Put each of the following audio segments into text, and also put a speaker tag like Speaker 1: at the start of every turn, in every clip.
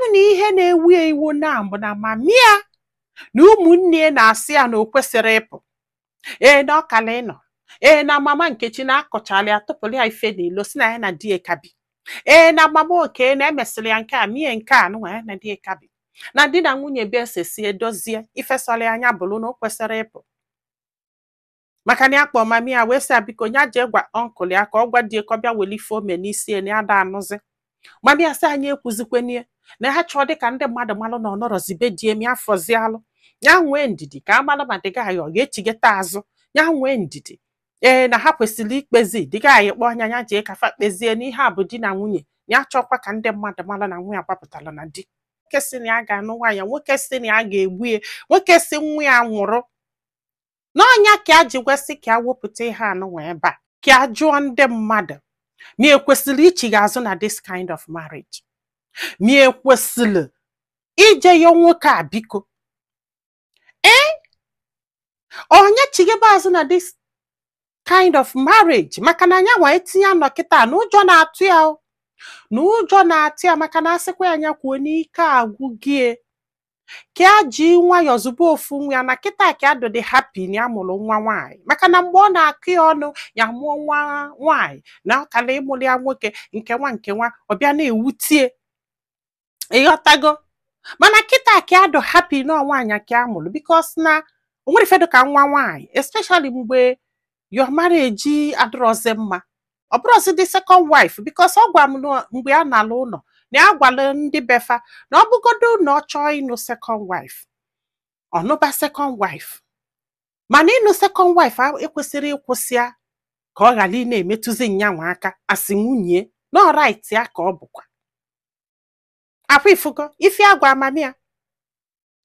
Speaker 1: m na ihe na-ewu ya iwu na mbụ na mummy ya na ụmụnne ya na-asị ya na o kwesịrị ịpụ, ee, na ọ kala ịnọ, ee, na mama Nkechi na-akọchala ya, tụpụrụ ya ife n'ilo, si na ya na di ya kabi, ee, na mama oke na-emesịrị ya nke a mie nke a nụnwa, ya na di ya kabi, na di na nwunye bịa esesi edozie ifesọrọ ya anya bụrụ na o kwesịrị ịpụ, maka na ya kpọọ mummy ya wee sị ya biko, ya jee gwa uncle ya ka ọ gwa di ya ka ọ bịa were ife ome n'isi ya, na ya da anụzi. Mummy ya sị anyị ekwuzikwenye na ha chọọ dịka ndị mmadụ malụ na ọ nọrọzi be di ya, afọzialụ ya nwee ndidi ka amalụ ma dịga anyị ọ ga-echigeta azụ, ya nwee ndidi, ee, na ha kwesịrị ikpezi dịga anyị kpọọ anya ya jee ka fa kpezie n'ihe a bụ di na nwunye. Ya chọkwa ka ndị mmadụ malụ na nwa ya gbapụtara na di. Nwoke sị na ya ga-anụ nwaanyị, nwoke sị na ya ga-egbu ya, nwoke sị nwa ya nwụrụ n'ọnya, ka a ji gwesị ka a wepụta ihe anụnwa ebe a, ka a jụọ ndị mmadụ ma ekwesịrị ichigha azụ na this kind of marriage, ma ekwesịrị ije ya nwoke a biko, ee, onye chighebe azụ na this kind of marriage, maka na anya nwa etinye anọ kịta na ụjọ na-atụ ya o, na ụjọ na-atụ ya, maka na asịkwa ya anya kwuo n'ike agwụgie, ka a ji nwayọọ zụba ofu nwa ya na kịta, ka a dị happy na ya mụrụ nwa nwaanyị, maka na mgbe ọ na-akụ ya ọnụ ya mụọ nwa nwaanyị na ọkala ịmụrụ ya nwoke nke nwa nke nwa, ọ bịa na-ewutie, ịghọtago? Mana kịta ka a dị happy na nwaanyị ka a mụrụ, because na o nwere ife ka nwa nwaanyị, especially mgbe your marriage adịrọzi mma, ọ bụrụzi the second wife, because ọ gwa m na mgbe a nala ụlọ na ya gwara ndị befa na ọ bụgodo na ọ chọọ ịnụ second wife, ọ nụba second wife, mana ịnụ second wife ekwesịrị ịkwụsị ya ka ọ ghara ị na-emetụzi nyanwa aka asị nwunye na ọ right ya ka ọ bụkwa akwa ifugo ife agwa mummy ya.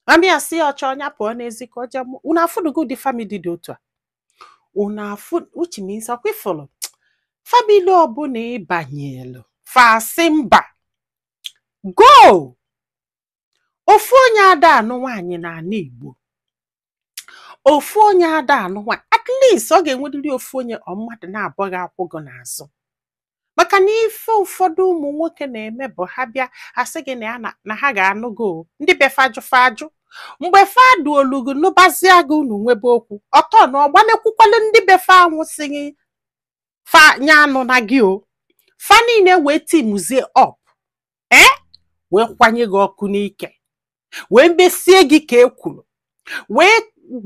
Speaker 1: Mummy ya si ya ọchọ ọnya pụọ n'ezi ka ọ jee mụọ. Unu afụnugo ụdị family dị otu a? Unu afụ? Which means ọkwa ifụlụ family ọbụla ịbanyelu fasị mba go, ofu onye ada anụ nwaanyị n'ala Igbo, ofu onye ada anụ nwaanyị, at least ọ ga-enwerịrị ofu onye ọ mmadụ na-abụghị akwụ gị n'azụ, maka na ife ụfọdụ ụmụ nwoke na-eme bụ ha bịa asị gị na ya na ha ga-anụ gị o, ndị be fajụ fajụ mgbe fadụ olugu nụbazie gị, unu nwebe okwu ọtọ na ọgbanekwukwalụ ndị be fa anwụsịghị fa nya anụ na gị o, fa niile wee teamzie up, ee, wee kwanye gị ọkụ n'ike, wee mesie gị ka e kwuru, wee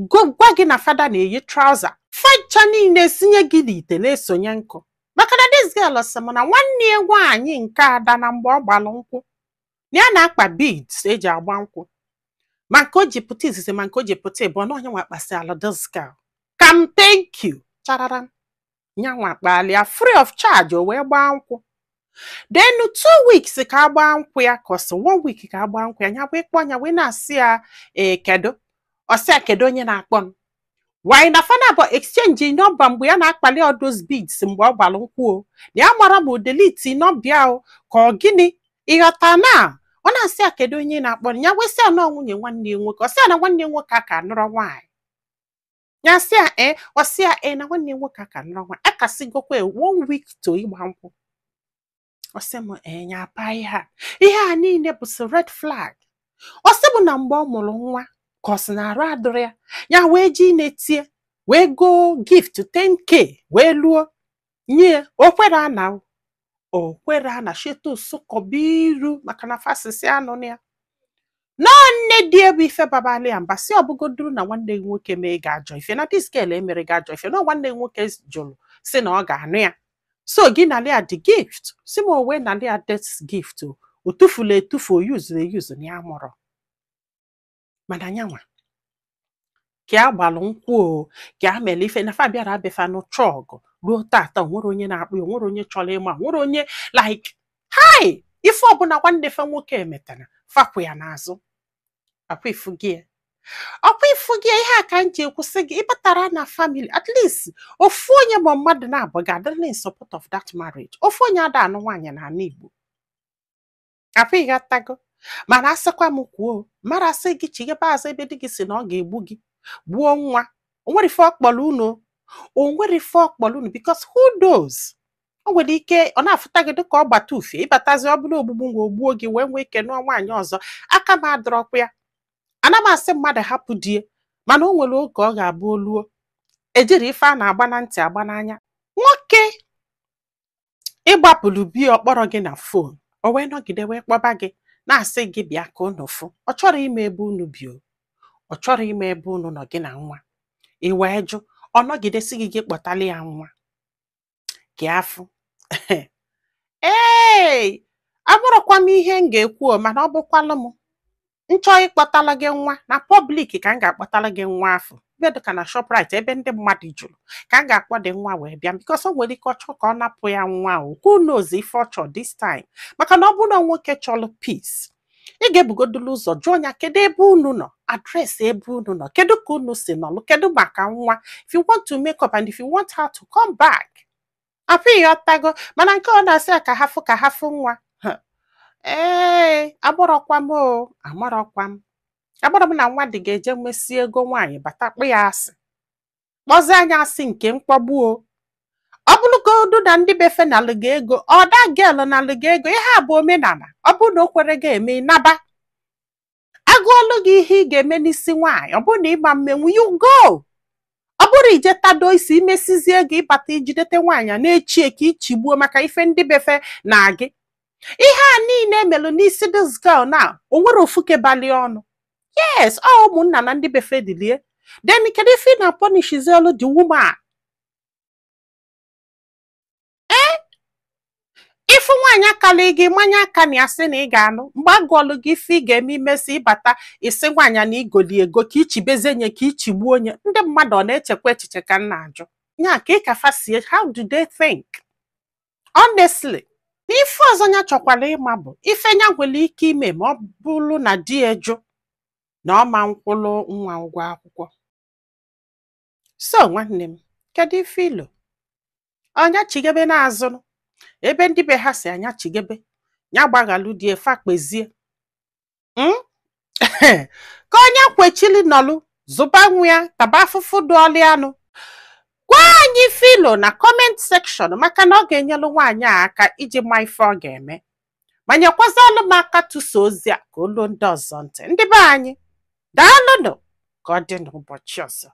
Speaker 1: gwa gị na fada na-eyi trouser, facha niile sinye gị n'ite na-esonye nkụ. Maka na this girl sị m na nwanne ya nwaanyị nke ada, na mgbe ọ gbalụ nkwụ na ya na-akpa beads eji agba nkwụ, ma nke o ji pụta izizi ma nke o ji pụta ịbụọ, na onye nwa kpasịalụ this girl ka m thank you charara nyanwa kpalịa free of charge, o wee gbaa nkwụ. Then 2 weeks ka agba nkwụ ya, ka ọ sị one week ka agba nkwụ ya, ya wee kpọọ ya wee na-asị ya, ee, kedu? Ọ sị ya, kedu onye na-akpọ m? Wanyị na fana bụ exchange number mgbe ya na-akpali all those beads mgbe ọ gbara nkwụ o, na ya mara ma o delete number ya o, ka ọ gịnị, ịghọta? Na ọ na-asị ya, kedu onye na-akpọ ya? Wee sị ya na ọ nwunye nwanne ya nwoke. Ọ sị ya na nwanne ya nwoke a ka nụrụ nwaanyị. Ya sị ya ee. Ọ sị ya ee, na nwanne ya nwoke a ka nụrụ nwaanyị, akasịgokwa one week to ịgba nkwụ. Ọ sị m ee, ya apa ihe a, ihe a niile bụ sị red flag. Ọ sị m na mgbe ọ mụrụ nwa, ka ọ sị na arụ adịrị ya, ya wee ji na-etie wee go gift 10K wee luo nye o, kwere ana, o kwere ana shetu sụkọba iru, maka na fasisi anụ na ya nọọ nne dị ebe ife babali ya mba, si ọbụgoduru na nwanne gị nwoke mee gị ajọ ife, na this girl emere gị ajọ ife, na nwanne gị nwoke jụrụ si na ọ ga-anụ ya, so gị nalị ya the gift. Si ma o wee nalị ya this gift, o o tufula etufu, o yuzuru eyuzu na ya mụrụ, mana nyanwa ka a gbalụ nkwụ o, ka a mere ife na fa bịara abịafa n'ụchọ ọgụ ruo tata, o nwere onye na-akpụ ya, o nwere onye chọrọ ịma, o nwere onye like hi ife ọbụla nwanne fe nwoke emetara fapụ ya n'azụ. Akwa ifu gị, ọkwa ifu gị, ihe a ka m ji ekwusị gị, ịbatara na family, at least ofu onye ma mmadụ na-abụ ga-adịrị in support of that marriage. Ofu onye ada anụ nwaanyị n'ala Igbo, akwa ịghọtago? Mana asịkwa m kwuo, mara asị gị chighebe azụ ebe di gị si na ọ ga-egbu gị, gbuo nwa, o nwere ife ọkpọrọ unu, o nwere ife ọkpọrọ unu, because who knows O nwere ike ọ na-afụta gị dịka ọ gbata ufie ịbatazi, ọ bụrụ ogbugbu ngwa ogbuo gị wee nwee ike nụọ nwaanyị ọzọ. Aka m adọrọkwa ya. Ana m asị mmadụ hapụ die, mana o nwere oge ọ ga-abụ oluo ejiri ife a na-agba na ntị agba n'anya. Nwoke ịgbapụrụ bi ọkpọrọ gị na phone, o wee nọgide wee kpọba gị na-asị gị bịa ka unu fụ. Ọ chọrọ ime ebe unu bi, o ọ chọrọ ime ebe unu nọ gị na nwa. Ị wee jụ, ọ nọgidesi gị gị kpọtala ya nwa ka afụ. Ee, abụrụkwa m ihe m ga-ekwu o, mana ọ bụkwalụ m nchọ ịkpọtala gị nwa na public ka m ga-akpọtala gị nwa afọ ebe dịka na Shoprite, ebe ndị mmadụ jụrụ, ka m ga-akpọ dị nwa wee bịa, because o nwere ike ọ chọọ ka ọ napụ ya nwa. O who knows ife ọ chọọ this time? Maka na ọ bụrụ na nwoke chọrọ peace, ị ga-ebugodulu ụzọ jụọ ya kedu ebe unu nọ, address ebe unu nọ, kedu ka unu si nọlụ, kedu maka nwa, if you want to make up and if you want her to come back. Afọ ịghọtago? Mana nke ọ na-asị ya ka ha fụ, ka ha fụ nwa. Ee, agbọrọkwa m o, amarọkwa m, agbọrọ m na nwa dị ga-eje nwesi ego nwaanyị bata kpụ ya asị, kpọzie anya asị nke mkpọgbu o. Ọ bụrụgodu na ndị befe na-alụga ego, ọda gel na-alụga ego, ihe a bụ omenala. Ọ bụrụ na o kwere gị eme, ịnaba agụọlụ gị ihe ị ga-eme n'isi nwaanyị. Ọ bụrụ na ịgba mmenwu, you go. Ọ bụrụ ije tado isi imesizie ego ịbata ijidete nwaanyị a na-echie ka ichigbuo maka ife ndị befe na gị. Ihe a niile emelụ n'isi this girl na o nwere ofu kebali ọnụ. Yes, ọ ụmụnna na ndị befe dilie. Then kedu ife ị na-apunishizielu the woman? Ee, ịfụ nwaanyị akala gị manye aka na ya sị na ị ga-anụ, mgbe a gụọlụ gị ife ị ga-eme imesi ịbata isi nwaanyị na igoli ego ka ichibezie nye ka ichigbuo onye. Ndị mmadụ ọ na-echekwa echiche ka m na-ajụ nya ka ị ka fasie. How do they think, honestly? Na ife ọzọ ya chọkwara ịma bụ ife ya nwere ike ime ma ọ bụrụ na di ya jụ na ọ ma nkwụlụ nwa ụgwọ akwụkwọ. So nwanne m, kedu ife ilo ọnya chigebe n'azụ ebe ndị be ha si anya chigebe ya gbaghalụ di efe akpezie ka onye kwechili nọlụ zụba nwa ya taba afụfụ dụọlị anụ. Gwa anyị filo na comment section, maka na ọ ga-enyelu nwaanyị a aka iji ma ife ọ ga-eme, ma nyekwazalụ m aka tụso ozi a ka olu ndị ọzọ ntị. Ndị be anyị, daalụnụ. Ka ọ dị n'ụbọchị ọzọ.